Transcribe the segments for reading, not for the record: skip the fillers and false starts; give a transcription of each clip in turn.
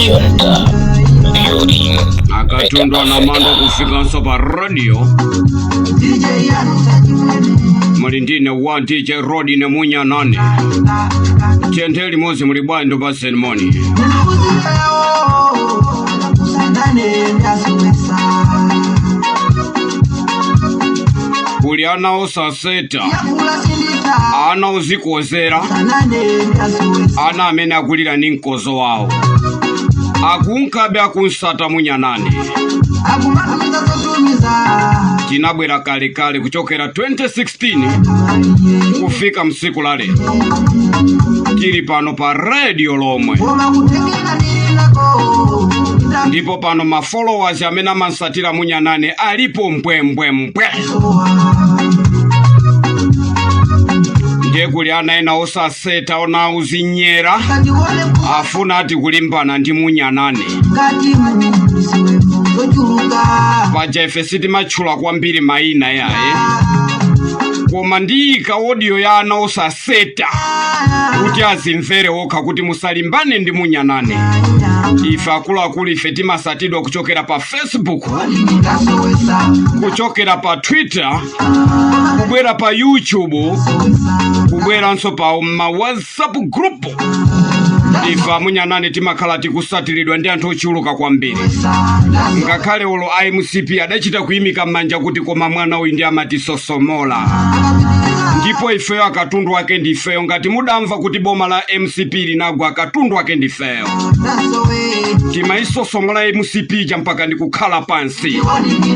Junta, building better Akatundu anamando Africa. Kufikanso pa radio muli ndine wa DJ Rodi Nemunyanane. Tiyende limodzi. Muli bwanji? Paseni moni. Kuli ana osaseta, ana ozikozera, ana amene akulira ndi mkozo wawo, akunkabe akunsata Munyanane. Tinabwera kalekale kuchokera 2016 kufika msiku la lero, tili pano pa radio lomwe, ndipo pano ma followers amene amansatira Munyanane alipo mbwembwembwe. Ndiye kuli ana ena osaseta, ona uzinyera, afuna ati kulimbana ndi Munyanane. Paja ife sitimatchula kwambiri mayina yaye, koma ndiyika audio ya ana osaseta kuti azimvere okha kuti musalimbane ndi Munyanane. Ife akuluakulu, ife timasatidwa kuchokera pa Facebook, kuchokera pa Twitter, kubwera pa YouTube, kubweranso pa ma WhatsApp group. Ife amunyanane timakhala tikusatiridwa ndi anthu ochuluka kwambiri. Ngakhale olo iMCP adachita kuyimika m'manja kuti koma mwana uyu ndi amatisosomola, ndipo ifeyo akatundu ake ndi ifeyo. Ngati mudamva kuti boma la MCP linagwa, akatundu ake ndi ifeyo. Timayisosomola MCP ija mpaka ndikukhala pansi.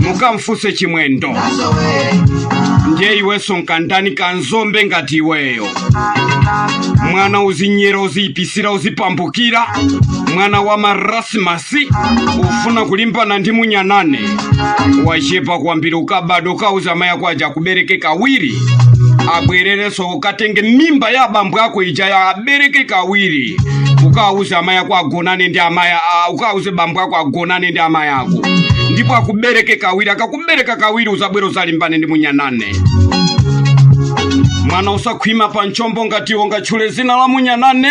Mukamfunse Chimwendo. Ndiye iwenso nkandani kanzombe ngati iweyo, mwana uzinyera, uziyipisira, uzipambukira, mwana wa marasimasi, ufuna kulimbana ndi Munyanane? Wachepa kwambiri. Ukabadwa ukauza amayi ako aja akubereke kawiri, abwererenso, ukatenge mimba ya abambo ako ija ya abereke kawiri. Ukauze amayi ako agonane ndi amayi, ukauze bambo ako agonane ndi amayi ako ndipo akubereke kawiri. Akakubereka kawiri, uzabwera uzalimbane ndi Munyanane. Mwana usakhwima pa mchombo ngatiwo ngatchule zina la Munyanane,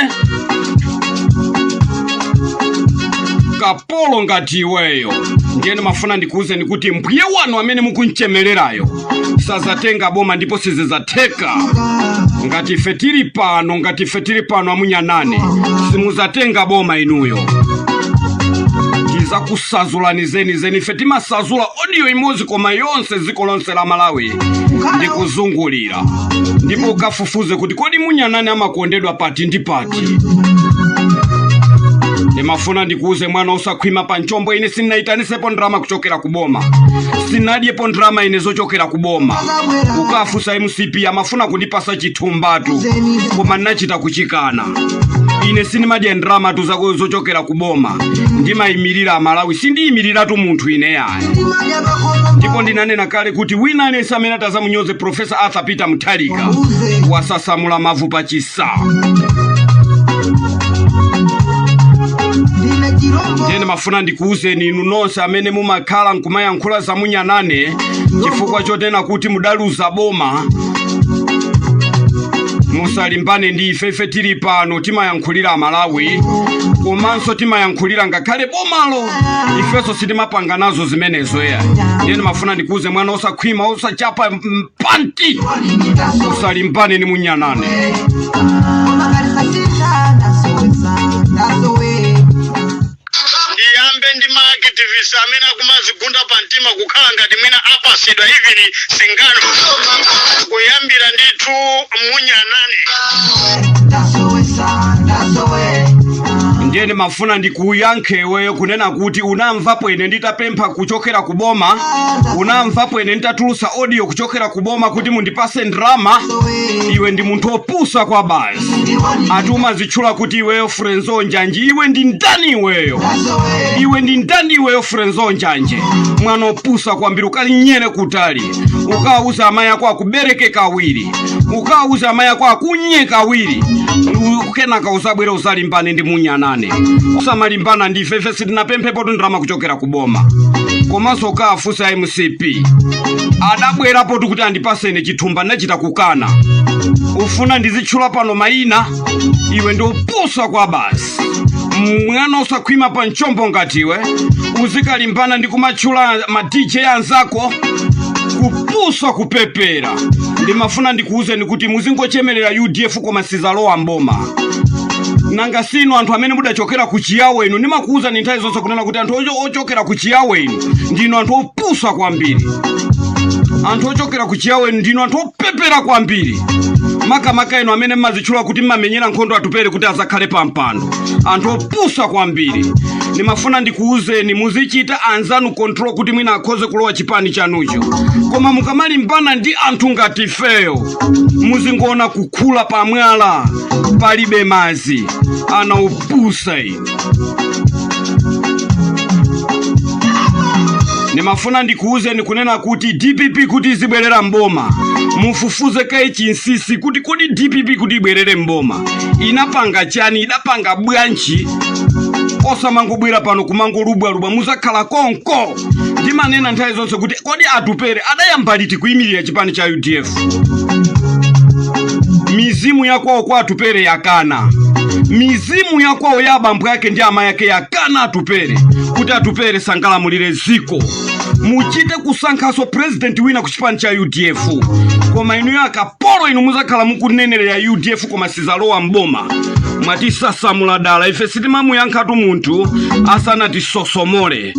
kapolo ngati iweyo. Ndiye ndimafuna ndikuwuzeni kuti mbuye wanu amene mukunchemelerayo sazatenga boma ndipo sizidzatheka. Ngati ife tili pano, ngati ife tili pano amunyanane, simuzatenga boma inuyo. Tizakusazulani zenizeni. Ife timasazula audio imodzi koma yonse, dziko lonse la Malawi ndikuzungulira, ndipo ukafufuze kuti kodi Munyanane amakondedwa pati ndi pati. Ndimafuna ndikuuze mwana usakhwima pa mchombo, ine sindinayitanisepo ndrama kuchokera ku boma, sinadyepo ndrama ine zochokera ku boma. Ukafusa MCP, amafuna kundipasa chithumbatu koma ndinachita kuchikana. Ine sindimadya ndrama tu zochokera ku boma. Ndimayimirira Amalawi, sindiyimiriratu munthu ine yayi. Ndipo ndinanena kale kuti wina aliyense amene atazamunyoze Profesa Arthur Peter Mutharika wasasamula mavu pa chisa. Ndiye ndimafuna ndikuwuzeni inu nonse amene mumakhala nkumayankhula za Munyanane chifukwa chotena kuti mudaluza boma, musalimbane ndi ife. Ife tili pano timayankhulira Amalawi, komanso timayankhulira ngakhale bomalo, ifenso sitimapanga nazo zimenezo ya. Ndiye ndimafuna ndikuuze mwana osakhwima, osachapa mpanti, usalimbane ni Munyanane. Ndiyambe ndi ma activist amene akumazigunda pa mtima kukhala ngati mwina apasidwa even singano kuyambira ndithu Munyanane. Ndiye ndimafuna ndikuyankhe iweyo kunena kuti unamvapo ine nditapempha kuchokera ku boma? Unamvapo ine nditatulusa audio kuchokera ku boma kuti mundipase ndrama? Iwe ndi munthu opusa kwa basi. Ati umazitchula kuti iweyo Frenzo Njanji, iwe ndi ndani iweyo? Iwe ndi ndani iweyo, Frenzo Njanji? Mwana opusa kwambiri, ukanyere kutali. Ukawuza amayi ako akubereke kawiri, ukawuza amayi ako akunye kawiri, kenaka uzabwera uzalimbane ndi Munyanane. Usamalimbana ndi ife. Ife sitinapemphepo ndalama kuchokera ku boma. Komanso ukawafunsa MCP, adabwerapo kuti andipasene chithumba, ndachita kukana. Ufuna ndizitchula pano mayina? Iwe ndi opusa kwa basi. Mwana osakhwima pa mchombo ngati iwe uzikalimbana ndi kumatchula ma DJ anzako. Kupusa, kupepera. Ndimafuna ndikuwuzeni kuti muzingochemerera UDF, koma sizalowa mboma. Nanga sinu anthu amene mudachokera ku Chiyawo inu? Ndimakuwuzani nthawi zonse kunena kuti anthu ochokera ku Chiyawo inu ndinu anthu opusa kwambiri. Anthu ochokera ku Chiyawo inu ndinu anthu opepera kwambiri, makamaka inu amene mmazitchula kuti mmamenyera nkhondo Atupere kuti azakhale pa mpando. Anthu opusa kwambiri. Ndimafuna ndikuwuzeni, muzichita anzanu control kuti mwina akhoze kulowa chipani chanucho, koma mukamalimbana ndi anthu ngati ifeyo muzingoona kukhula pamwala palibe mazi. Ana opusa inu. Ndimafuna ndikuwuzeni kunena kuti DPP kuti izibwerera mboma, mufufuze kaye chinsisi kuti kodi DPP kuti ibwerere mboma inapanga chani, idapanga bwanji? Osamangobwera pano kumangolubwalubwa, muzakhala konko. Ndimanena nthawi zonse kuti kodi Atupere adayamba liti kuyimirira chipani cha UDF? Mizimu yakwawo kwa Atupere yakana, mizimu yakwawo ya abambo yake ndi amayi ake yakana Atupere, kuti Atupere sangalamulire ziko. Muchite kusankhaso president wina ku chipani cha UDF. Koma inuyo akapolo inu muzakhala mukunenerera UDF, koma sizalowa mboma. Mwatisasamula dala. Ife sitimamuyankhatu munthu asanatisosomole.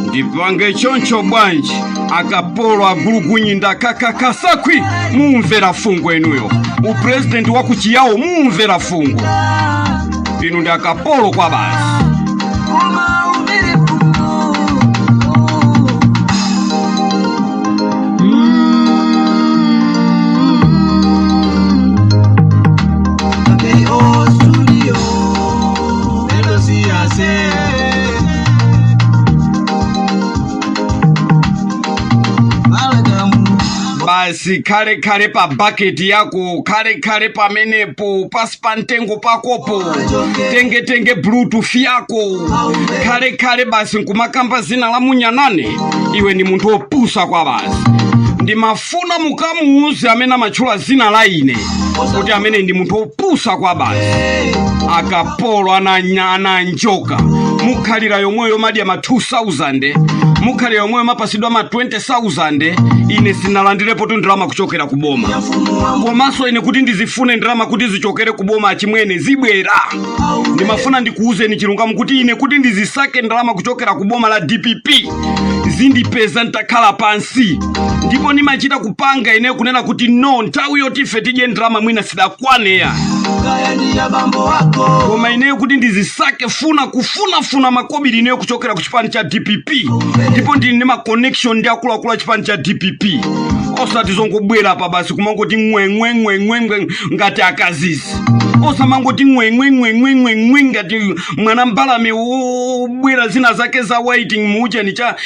Ndipange choncho bwanji? Akapolo agulugunyinda kakakasakwi, mumvera fungo inuyo. Upurezidenti wa kuchiyawo mumvera fungo inu, ndi akapolo kwa basi. Koma umvere fungo. KO Studio, Elo Siase. Balagamu. Basi khalekhale pa baketi yako, khalekhale pamenepo pasi pa mtengo pakopo, tengetenge Bluetooth yako, khalekhale basi nkumakamba zina la munyanane. Iwe ni munthu opusa kwa basi. Ndimafuna mukamuuze amene amatchula zina la ine kuti amene ndi munthu opusa kwa basi. Akapolo ananjoka, mukhalira yomweyo madya ma 2000, mukhalira yomweyo mapasidwa ma 20,000. Ine sinalandirepo tu ndalama kuchokera ku boma, komanso ine kuti ndizifune ndalama kuti zichokere ku boma, achimwene, zibwera. Ndimafuna ndikuwuzeni chilungamo kuti ine kuti ndizisake ndalama kuchokera ku boma la DPP, zindipeza ntakhala pansi, ndipo ndimachita kupanga ine kunena kuti no, nthawi yoti ife tidye ndalama mwina sidakwane ya. Kaya ndi ya bambo wako. Koma ineyo kuti ndizisake funa kufunafuna makobiri ineyo kuchokera ku chipani cha DPP, ndipo ndili ndi ma connection ndi akuluakulu a chipani cha DPP, osati zongobwera pa basi kumangoti ngwengwengwengwengwe ngati akazizi, osamangoti ngwengwengwengwengwe ngati mwana mbalame wobwera zina zake za whiting muucheni cha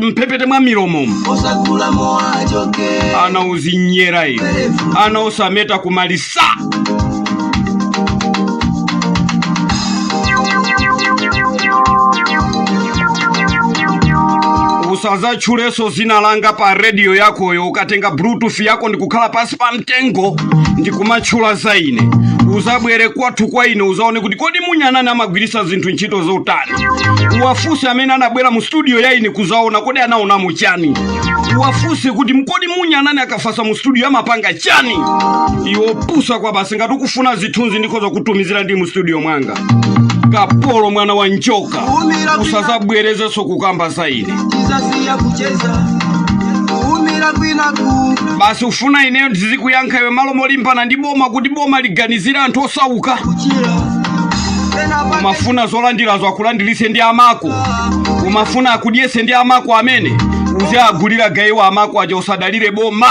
mphepete mwa milomo. Osagula moachoke. Ana uzinyera ine, ana osameta kumalisa. Usazatchulenso zina langa pa rediyo yakoyo. Ukatenga Bluetooth yako ndikukhala pasi pa mtengo ndikumatchula za ine, uzabwere kwathu kwa ine, uzaone kuti kodi munyanani amagwirisa zinthu ntchito zotani. Uwafunse amene anabwera mu studio ya ine kuzaona, kodi anaonamo chani? Uwafunse kuti kodi munyanani akafasa mu studio amapanga chani? Iwe opusa kwa basi. Ngati ukufuna zithunzi ndikhoza kutumizira ndi mu studio mwanga. Kapolo, mwana wa njoka, usazabwerezenso kukamba za ine. Tizasiya kucheza kuumira kwinaku. Basi ufuna ineyo ndizikuyankha iwe malo molimbana ndi boma kuti boma liganizire anthu osauka? Kuchira pena pake. Umafuna zolandirazo akulandirise ndi amako? Umafuna akudyese ndi amako amene uziagulira gayiwa amako aja? Usadalire boma.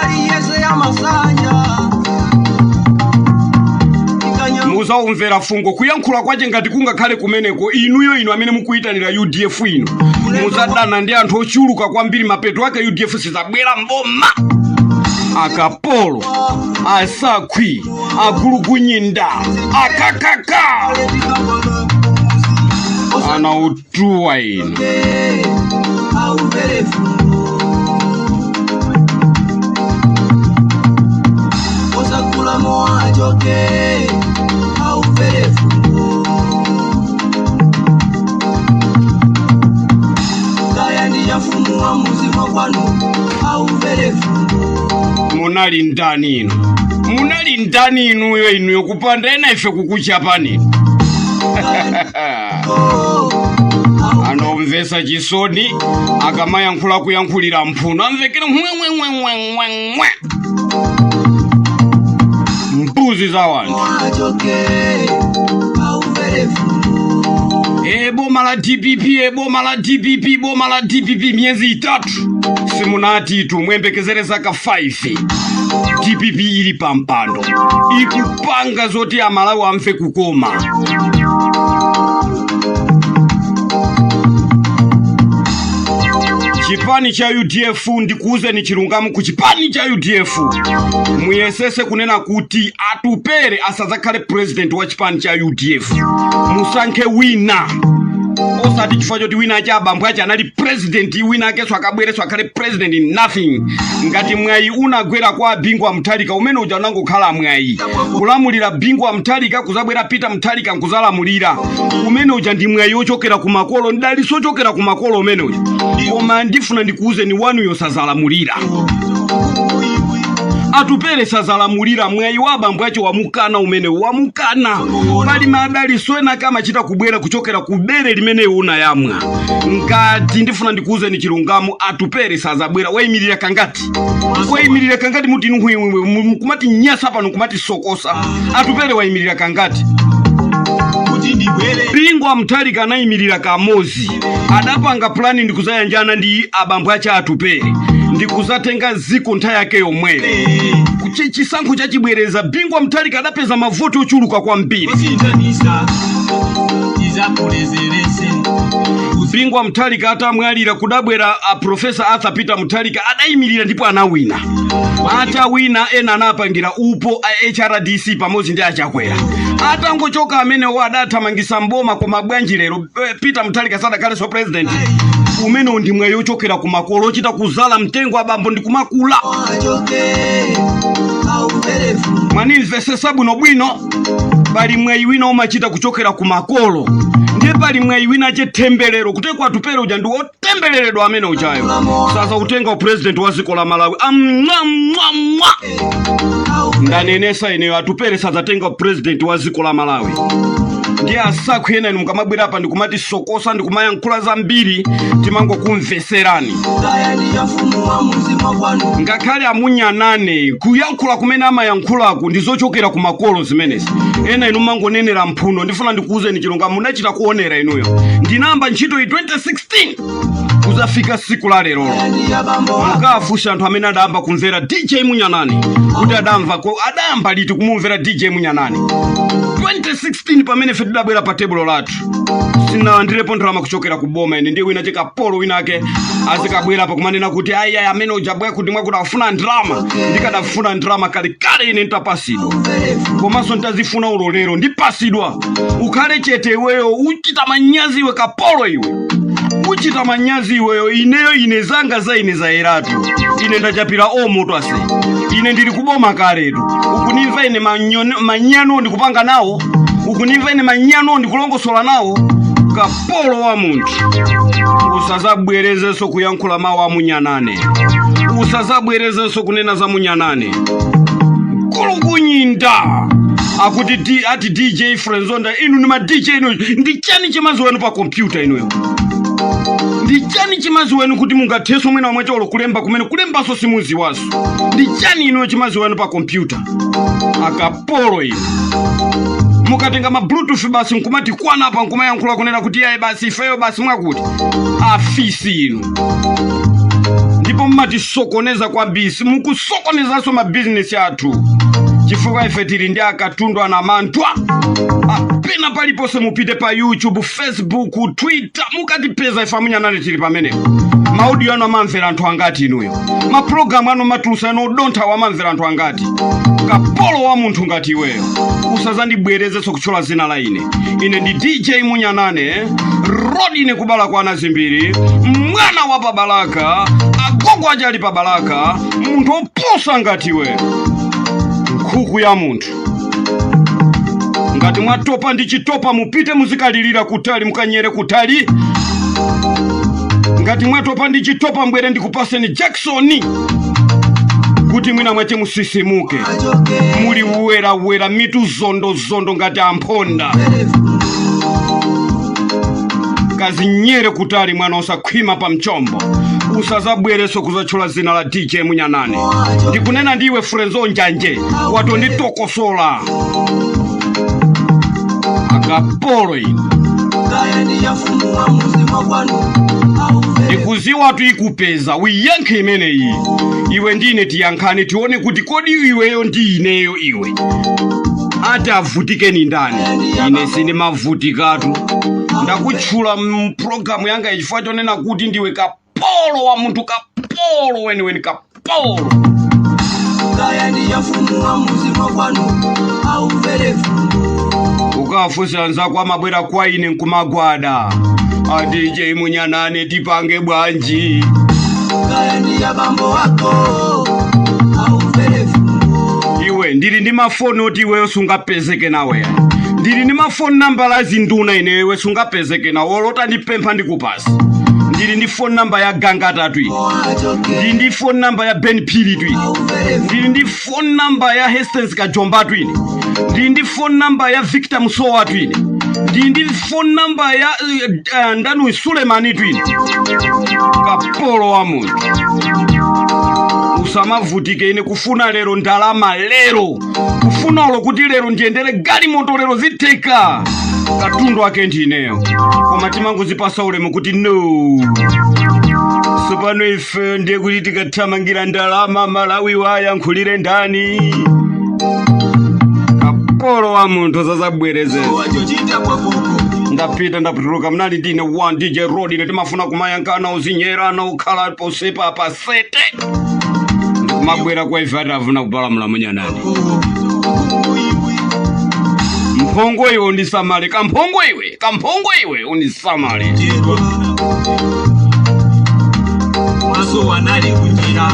Aliyese ya masanja. Muzaumvera fungo kuyankhula kwache ngati kungakhale kumeneko. Inuyo, inu amene mukuyitanira UDF, inu muzadana ndi anthu ochuluka kwambiri. Mapeto ake UDF sizabwera mboma. Akapolo asakhwi agulugunyinda akakaka ana utuwa inu. Aumvere fungo osakula mowachoke aumvere fungo kaya ndiya mfumu wa muzi mwakwanu aumvere fungo. Munali ndani inu? Munali ndani inuyo? Inuyo kupanda ena ife kukuchapani. Anomvesa chisoni akamayankhula kuyankhulira mphuno amvekera mwe mbuzi za wanthu. Achoke aumvere fungo. E, boma la DPP, e, boma la DPP, boma la DPP miyezi 3 simunati tu muyembekezere zaka 5 DPP ili pampando ikupanga zoti Amalawi amve kukoma. Chipani cha UDF, ndikuuzeni chilungamo, ku chipani cha UDF muyesese kunena kuti Atupere asadzakhale president wa chipani cha UDF. Musankhe wina, osati chifukwa choti wina ache abambo ache anali president, wina akenso akabwereso akhale president. Nothing. Ngati mwayi unagwera kwa Bingu wa Mutharika, umene uja unangokhala mwayi kulamulira Bingu wa Mutharika, kuzabwera Peter Mutharika nkuzalamulira, umene uja ndi mwayi ochokera ku makolo, mdaliso ochokera ku makolo umene uja. Koma ndifuna ndikuwuzeni, wanuyo sazalamulira. Atupere sazalamulira. Mwayi wa abambo ache wamukana, umene wamukana. Pali madaliso ena kamachita kubwera kuchokera ku bere limene unayamwa. Ngati ndifuna ndikuwuzeni chilungamo, Atupere sazabwera. Wayimirira kangati? Wayimirira kangati? Muti inu kumati nyasa pano, kumati sokosa. Atupere wayimirira kangati? Kuti ndibwere. Bingu wa Mutharika anayimirira kamozi, adapanga pulani ndikuzayanjana ndi abambo ache Atupere ndikuzatenga ziko nthawi yake yomweyo. Chisankho chachibwereza, Bingu wa Mutharika adapeza mavoti ochuluka kwambiri. Osinjanisa tizakulezerese. Bingu wa Mutharika atamwalira, kudabwera a Professor Arthur Peter Mutharika, adayimirira ndipo anawina. Atawina, ena anapangira upo a HRDC pamodzi ndi Achakwera. Atangochoka amenewo, adathamangisa mboma. Koma bwanji lero Peter Mutharika sadakhalenso president? Umenewo ndi mwayi ochokera ku makolo, ochita kuzala mtengo abambo ndi kumakula. Achoke aumvere fungo. Mwanimvesesa bwinobwino? Pali mwayi wina umachita kuchokera ku makolo, ndiye pali mwayi wina chetemberero kuti kwa Atupere uja ndi wotembereredwa amene uchayo sasa kutenga upresident wa dziko la Malawi. Amwamwamwa, ndanenesa ineyo, Atupere sadzatenga upresident wa dziko la Malawi. Ndiye asakhu ena inu mukamabwera apa ndikumati sokosa, ndikumayankhula zambiri, timangokumveserani. Kaya ndiya mfumu wa muzi mwakwanu. Ngakhale amunyanane, kuyankhula kumene amayankhulaku ndi zochokera ku makolo zimenezi. Ena inu mangonenera mphuno. Ndifuna ndikuwuzeni chilungamo, munachita kuonera inuyo. Ndinayamba ntchito iyi 2016 kuzafika siku la lerolo. Kaya ndiya bambo wako. Mukafunsa anthu amene adayamba kumvera DJ Munyanani kuti adamva adayamba liti kumumvera DJ Munyanani. 2016 pamene ife tidabwera pa tebulo lathu, sinalandirepo ndalama kuchokera ku boma ine. Ndiye wina chekapolo wina ake azikabwera pa kumanena kuti ayi ayi, amene uja bwa kuti mwakuti afuna ndalama. Ndikadafuna ndalama kalekale ine ntapasidwa, Aumvere fungo. komanso ntazifuna ulolero ndipasidwa. Ukhale chete iweyo, uchita manyazi iwe, kapolo iwe, uchita manyazi iweyo. Ineyo ine zanga za ine zayeratu, ine ndachapira omo twase, ine ndili kuboma kaletu. Ukunimva ine manyano ndikupanga nawo, ukunimva ine manyano ndikulongosola nawo. Kapolo wa munthu, usazabwerezenso kuyankhula mawu a Munyanane, usazabwerezenso kunena za Munyanane. Kulukunyinda akuti ati DJ Frenzonda. Inu ni ma DJ inu, ndi chani chimazi wenu pa kompyuta inuyo? Ndi chani chimazi wenu kuti mungatheso mwina wamwe cholo kulemba kumene kulembaso simuziwaso? Ndi chani inuyo chimazi wenu pa kompyuta? Akapolo inu, mukatenga ma bluetooth basi nkumati kwana apa nkumayankhula kunena kuti yayi basi ifeyo basi mwakuti. Afisi inu, ndipo mmatisokoneza kwambiri, mukusokonezanso mabizinesi athu chifukwa ife tili ndi akatundu anamantwa apena paliponse. Mupite pa YouTube, Facebook, Twitter, mukatipeza ife amunyanane tili pamenepo. Ma audio anu amamvera anthu angati inuyo? Mapulogalamu anu matulusa anu odontha amamvera anthu angati? Kapolo wa munthu ngati iweyo, usazandibwerezenso kutchula zina la ine. Ine ndi DJ Munyanane Rodine, kubala kwa ana zimbiri, mwana wa pabalaka, agogo aja ali pabalaka. Munthu opusa ngati iweyo, nkhuku ya munthu. Ngati mwatopa ndi chitopa, mupite muzikalirira kutali, mukanyere kutali. Ngati mwatopa ndi chitopa, mbwere ndikupaseni Jackson kuti mwina mwache musisimuke. Achoke. Muli werawera, mitu zondozondo ngati amphonda. Kazinyere kutali, mwana osakhwima pa mchombo. Usazabwereso kuzatchula zina la DJ Munyanane. Ndikunena ndiwe Frenzo Njanje, watonditokosola akapolo ine. Kaya ndi ya mfumu wa muzi mwa kwanu aumvere. Ndikuziwa ikupeza, uyiyankhe imeneyi. Iwe ndine tiyankhane, tione kuti kodi iweyo ndi ineyo, iwe ati avutike ni ndani? Ine sindimavutikatu. Ndakutchula mpulogalamu yanga chifukwa chonena kuti ndiwe kapolo wa munthu, kapolo weniweni, kapolo. Kaya ndi ya mfumu wa muzi mwa kwanu aumvere fungo. Ukafunsa anzako, amabwera kwa ine nkumagwada, "A DJ Munyanane, tipange bwanji?" Kaya ndi ya bambo wako aumvere fungo. Iwe, ndili ndi mafoni oti iweyo sungapezeke nawe. Ndili ndi mafoni nambala azinduna ine, iwe sungapezeke nawe. Olota ndipempha ndikupasi. Ndili ndi phone number ya Gangatatu ine. Achoke. Ndili ndi phone number ya Ben Phiri tu ine. Aumvere. Ndili ndi phone number ya Hastings Kajomba tu ine. Ndili ndi phone number ya Victor Musowa tu ine. Ndili ndi phone number ya ndanu, Sulemani tu ine. Kapolo wa munthu, usamavutike. Ine kufuna lero ndalama lero, kufuna olo kuti lero ndiyendere galimoto lero, zitheka. Katundu ake ndineyo, koma timangozipasa ulemu kuti no. Sopano ife ndiye kuti tikathamangira ndalama, Malawi wayankhulire ndani? Kapolo wa munthu, zazabwerezeza. Wachochita kwakoko. Ndapita, ndapituluka. Mnali ndine 1 DJ Road. Ine timafuna kumayankana, uzinyerana, ukhala posepa pasete, ndikumabwera kwa ife ati afuna kupalamula Munyanani. Mphongo iwe, undisamale. Kamphongo iwe, kamphongo iwe, undisamale. Maso wanali kunjira.